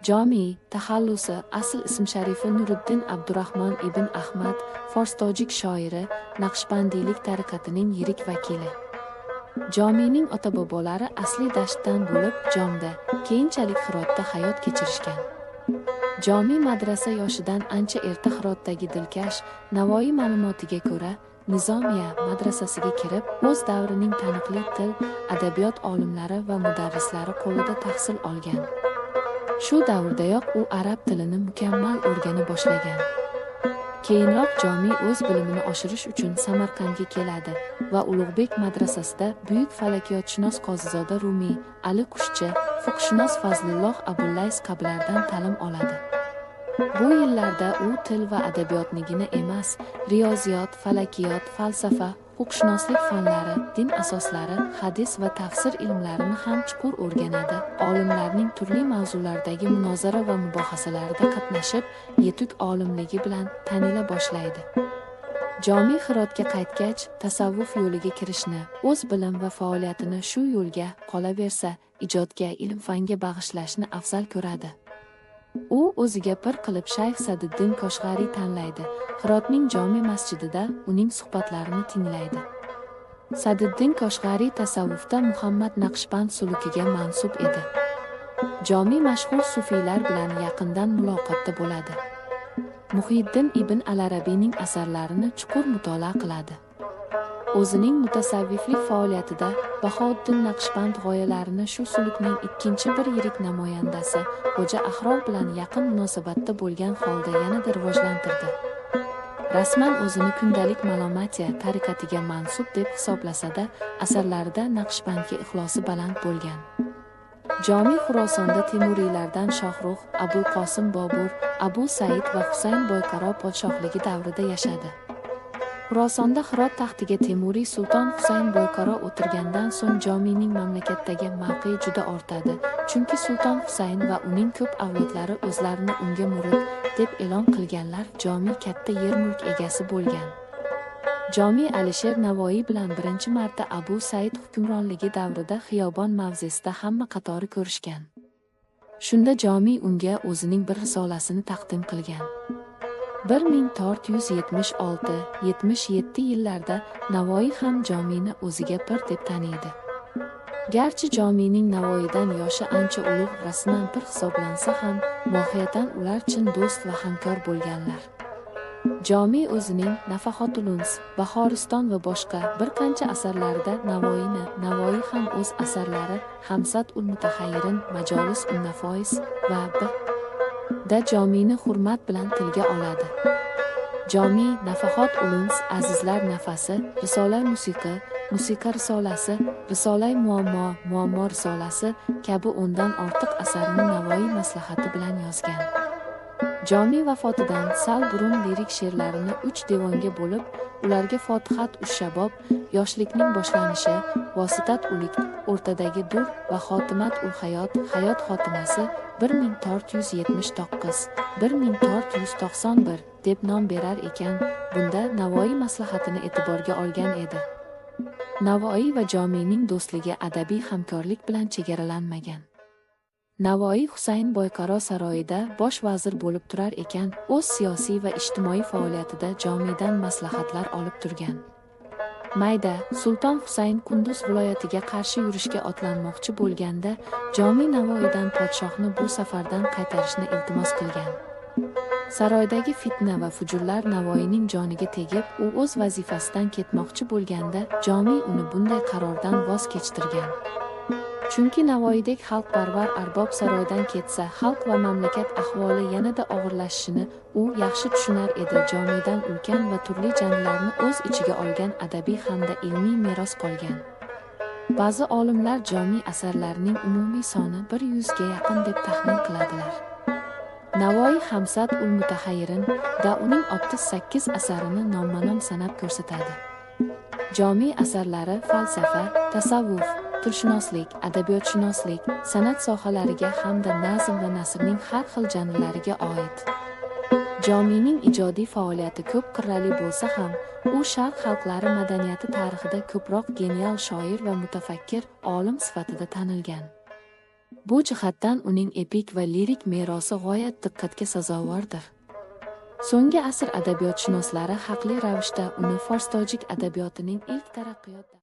Jomiy taxallusi, asl ism sharifi Nuriddin Abdurahmon ibn Ahmad, fors-tojik shoiri, Naqshbandiylik tariqatining yirik vakili. Jomiyning ota-bobolari asli Dashtdan bo'lib, Jomda, keyinchalik Hirotda hayot kechirishgan. Jomiy madrasa yoshidan ancha erta Hirotdagi dilkash Navoiy ma'lumotiga ko'ra, Nizomiya madrasasiga kirib, o'z davrining taniqli til, adabiyot olimlari va mudarrislari qo'lida tahsil olgan. Shu davrdayoq u arab tilini mukammal o'rgana boshlagan. Keyinroq Jomiy o'z bilimini oshirish uchun Samarqandga keladi va Ulug'bek madrasasida buyuk falakiyotshunos Qozizoda Rumiy, Ali Qushchi, fiqhshunos Fazlulloh Abullays kabilardan ta'lim oladi. Bu yillarda u til va adabiyotnigina emas, riyoziyot, falakiyot, falsafa, huquqshunoslik fanlari, din asoslari, hadis va tafsir ilmlarini ham chuqur o'rganadi. Olimlarning turli mavzulardagi munozara va mubohasalarida qatnashib, yetuk olimligi bilan tanila boshlaydi. Jomiy Hirotga qaytgach, tasavvuf yo'liga kirishni, o'z bilim va faoliyatini shu yo'lga, qolaversa, ijodga, ilm-fanga bag'ishlashni afzal ko'radi. U o'ziga pir qilib Shayx Sadiddin Koshg'ariy tanlaydi. Hirotning Jomi masjidida uning suhbatlarini tinglaydi. Sadiddin Koshg'ariy tasavvufda Muhammad Naqshband sulukiga mansub edi. Jomiy mashhur sufiylar bilan yaqindan muloqotda bo'ladi. Muhyiddin ibn al-Arabiyning asarlarini chuqur mutolaa qiladi. O'zining mutasavviflik faoliyatida Bahouddin Naqshband g'oyalarini shu sulukning ikkinchi bir yirik namoyandasi Xo'ja Ahror bilan yaqin munosabatda bo'lgan holda yanada rivojlantirdi. Rasman o'zini kundalik malomatiya tariqatiga mansub deb hisoblasa-da, asarlarida Naqshbandga ixlosi baland bo'lgan. Jomiy Xurosonda Temuriylardan Shohrux, Abul Qosim Bobur, Abu Said va Husayn Boyqaro podshohligi davrida yashadi. Xurosonda Hirot taxtiga Temuriy Sulton Husayn Boyqaro o'tirgandan so'ng Jomiyning mamlakatdagi mavqei juda ortadi, chunki Sulton Husayn va uning ko'p avlodlari o'zlarini unga murid deb e'lon qilganlar. Jomiy katta yer-mulk egasi bo'lgan. Jomiy Alisher Navoiy bilan birinchi marta Abu Said hukmronligi davrida Xiyobon mavzesida hamma qatori ko'rishgan. Shunda Jomiy unga o'zining bir risolasini taqdim qilgan. 1476-77 yillarda Navoiy ham Jomiyni o'ziga pir deb taniydi. Garchi Jomiyning Navoiydan yoshi ancha ulug', rasman pir hisoblansa ham, mohiyatan ular chin do'st va hamkor bo'lganlar. Jomiy o'zining Nafahotul Uns, Bahoriston va boshqa bir qancha asarlarida Navoiyni, Navoiy ham o'z asarlari Hamsat ul Mutahayyirin, Majolis un Nafois va b. da Jomiyni hurmat bilan tilga oladi. Jomiy Nafahot Uluns, Azizlar nafasi, Risola musiqa, Musiqa risolasi, Risolai muammo, Muammo risolasi kabi 10dan ortiq asarini Navoiy maslahati bilan yozgan. Jomiy vafotidan sal burun lirik she'rlarini 3 devonga bo'lib, ularga Fotihat ush-shabob, yoshlikning boshlanishi, Vositat ulik, o'rtadagi dur va Xotimat ul hayot, hayot xotimasi 1479, 1491 deb nom berar ekan. Bunda Navoiy maslahatini e'tiborga olgan edi. Navoiy va Jomiyning do'stligi adabiy hamkorlik bilan chegaralanmagan. Navoiy Husayn Boyqaro saroyida bosh vazir bo'lib turar ekan, o'z siyosiy va ijtimoiy faoliyatida Jomiydan maslahatlar olib turgan. Mayda Sulton Husayn Qunduz viloyatiga qarshi yurishga otlanmoqchi bo'lganda, Jomiy Navoiydan podshohni bu safardan qaytarishni iltimos qilgan. Saroydagi fitna va fujurlar Navoiyning joniga tegib, u o'z vazifasidan ketmoqchi bo'lganda, Jomiy uni bunday qarordan voz kechtirgan. Chunki Navoiydek xalqparvar arbob saroydan ketsa, xalq va mamlakat ahvoli yanada og'irlashishini u yaxshi tushunar edi. Jomiydan ulkan va turli janrlarni o'z ichiga olgan adabiy hamda ilmiy meros qolgan. Ba'zi olimlar Jomiy asarlarining umumiy soni 100 ga yaqin deb taxmin qiladilar. Navoiy Hamsat ul Mutahayyirin da uning 68 asarini nomma-nom sanab ko'rsatadi. Jomiy asarlari falsafa, tasavvuf, tilshunoslik, adabiyotshunoslik, san'at sohalariga hamda nazm va nasrning har xil janrlariga oid. Jomiyning ijodiy faoliyati ko'p qirrali bo'lsa ham, u sharq xalqlari madaniyati tarixida ko'proq genial shoir va mutafakkir olim sifatida tanilgan. Bu jihatdan uning epik va lirik merosi g'oyat diqqatga sazovordir. So'nggi asr adabiyotshunoslari haqli ravishda uni fors-tojik adabiyotining ilk taraqqiyot